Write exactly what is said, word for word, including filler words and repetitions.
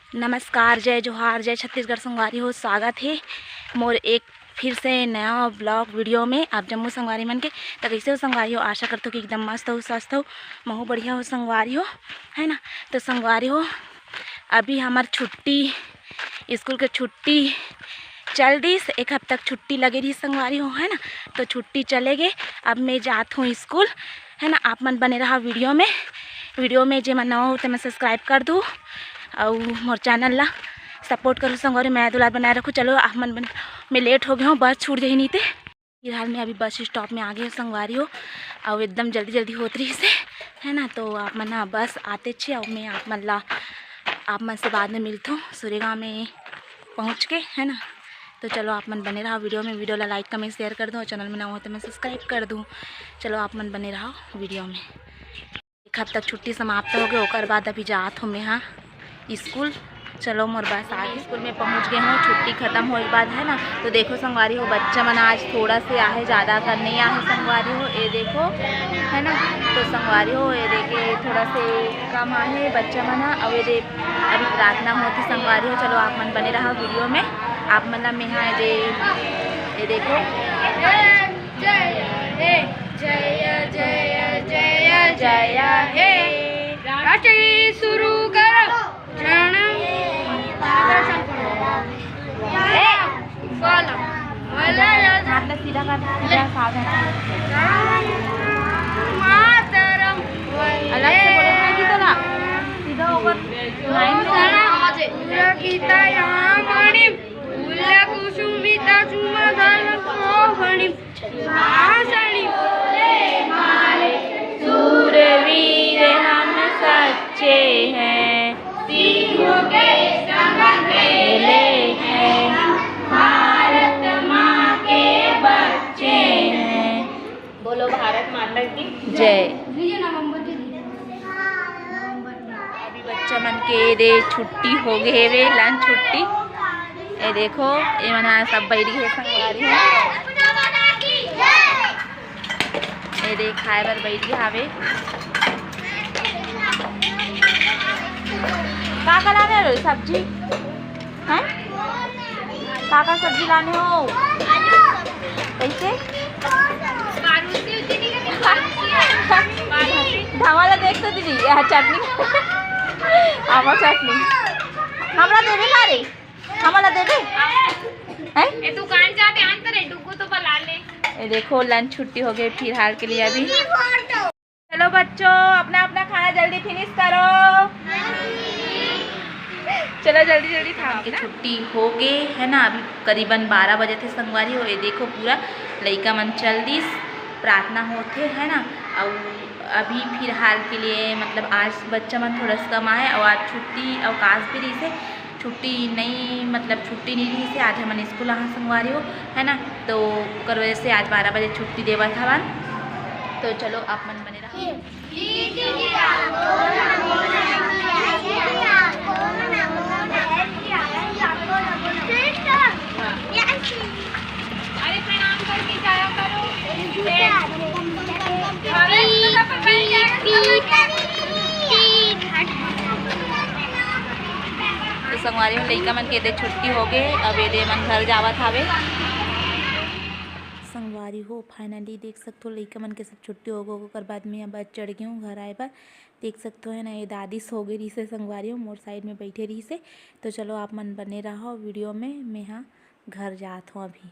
नमस्कार, जय जोहार, जय छत्तीसगढ़ संगवारी हो। स्वागत हे मोर एक फिर से नया vlog video में आप जम्मो संगवारी मन के। त कइसे हो संगवारी हो? आशा करथों कि एकदम मस्त हो, स्वस्थ हो। महू बढ़िया हो संगवारी हो, है ना? तो संगवारी हो, अभी हमर छुट्टी, स्कूल के छुट्टी चल दिस, एक हफ्ता के छुट्टी लगे रहिस संगवारी हो, है ना? तो छुट्टी चले गे, अब मैं जात हूँ स्कूल, है ना? आप मन बने रहा video में। Video में जे मन नवा हो, ते मन subscribe कर दू, अउ मोर channel ला support करू संगवारी, मया दुलार बनाए रखू। चलो, आप मन बन, मैं late हो गया हूँ, बस छूट जाही नहीं ते। फिलहाल मैं अभी बस stop में आ गई हूँ संगवारी हो, अउ एकदम जल्दी जल्दी होत रहिस हे, है ना? तो आप मन ह बस आते छे, अउ मैं आप मन ला, आप मन से बाद में मिलथों सुरेगांव में पहुँच के, है ना? तो चलो, आप मन बने रहा video में, video ला like, comment, share कर दो, channel में नवा हो तो मैं subscribe कर दूँ। चलो, आप मन बने रहा video में। एक हफ्ता छुट्टी समाप्त हो गए, ओकर बाद अभी जात हूँ मैं हाँ स्कूल। चलो, मोर बस आ गई, स्कूल में पहुँच गए हूँ छुट्टी खत्म होए के बाद, है ना? तो देखो संगवारी हो, बच्चा मन आज थोड़ा से आहे, ज़्यादा कर नहीं आहे संगवारी हो, ये देखो, है ना? तो संगवारी हो, ये देखे थोड़ा से कम आहे बच्चा मन ह, अउ ये दे अभी प्रार्थना होती संगवारी हो। चलो, आप मन बने रहा video में, आप मन ला मेहा जे ये देखो, जय जय जय जय जय जय हे। राष्ट्रगीत शुरू करो। जय मातरम। ए, बोलो। बोलो। हाथ ला सीधा कर, सीधा सावधान। मातरम। अलग से बोले ना कि तोला सीधा होकर लाइन में। सुरक्षित यामिनी, कुलकुसुमित सुमधुर शोभनी। भाषणी। सूरवीर हम सच्चे हैं, सिंहों के संग खेले हैं, भारत माँ के बच्चे हैं। बोलो भारत माता की जय। अभी बच्चा मन के दे छुट्टी हो गए हेवे, lunch छुट्टी। ये देखो, ये मन ह सब बैठ गए संगवारी हो। ये देख, खाए बर बैठ गए हावे। का का लाने हो? सब्जी? हैं? का का सब्जी लाने हो? कैसे? धमाला देख तो दीदी, यह चटनी। आमा चटनी। हमरा देवे का रे? हमला देबे? हैं? ए, दुकान जाबे, आन त रे, डुगू तो बला ले। ये देखो, lunch छुट्टी हो गई फिलहाल के लिए अभी। चलो बच्चों, अपना अपना खाना जल्दी finish करो। चलो जल्दी जल्दी खाओ ना। छुट्टी हो गए है ना, अभी करीबन बारह बजे थे संगवारी हो। ये देखो, पूरा लइका मन चल दिस, प्रार्थना होथे है ना। अउ अभी फिलहाल के लिए मतलब आज बच्चा मन थोड़ा सा कम आए, अउ आज छुट्टी अवकाश भी रहिसे, छुट्टी नहीं, मतलब छुट्टी नहीं रहिसे, आज हमन स्कूल आहा संगवारी हो, है ना। तो ओकर वजह से आज बारह बजे छुट्टी देवत हवन। तो चलो, आप मन बने रहो। अरे प्रणाम करके जाया करो। तो संगवारी हो, लइका मन के दे छुट्टी हो गए, अब ये दे मन घर जावत हावे। संगवारी हो, finally देख सकथो, लइका मन के सब छुट्टी हो गए, ओकर बाद में अब चढ़ गए हूँ घर आए बर। देख सकथो है ना, ये दादी सो गई रहिसे संगवारी हो, मोर side में बैठे रहिसे। तो चलो, आप मन बने रहो video में, मैं हाँ घर जात हूँ अभी।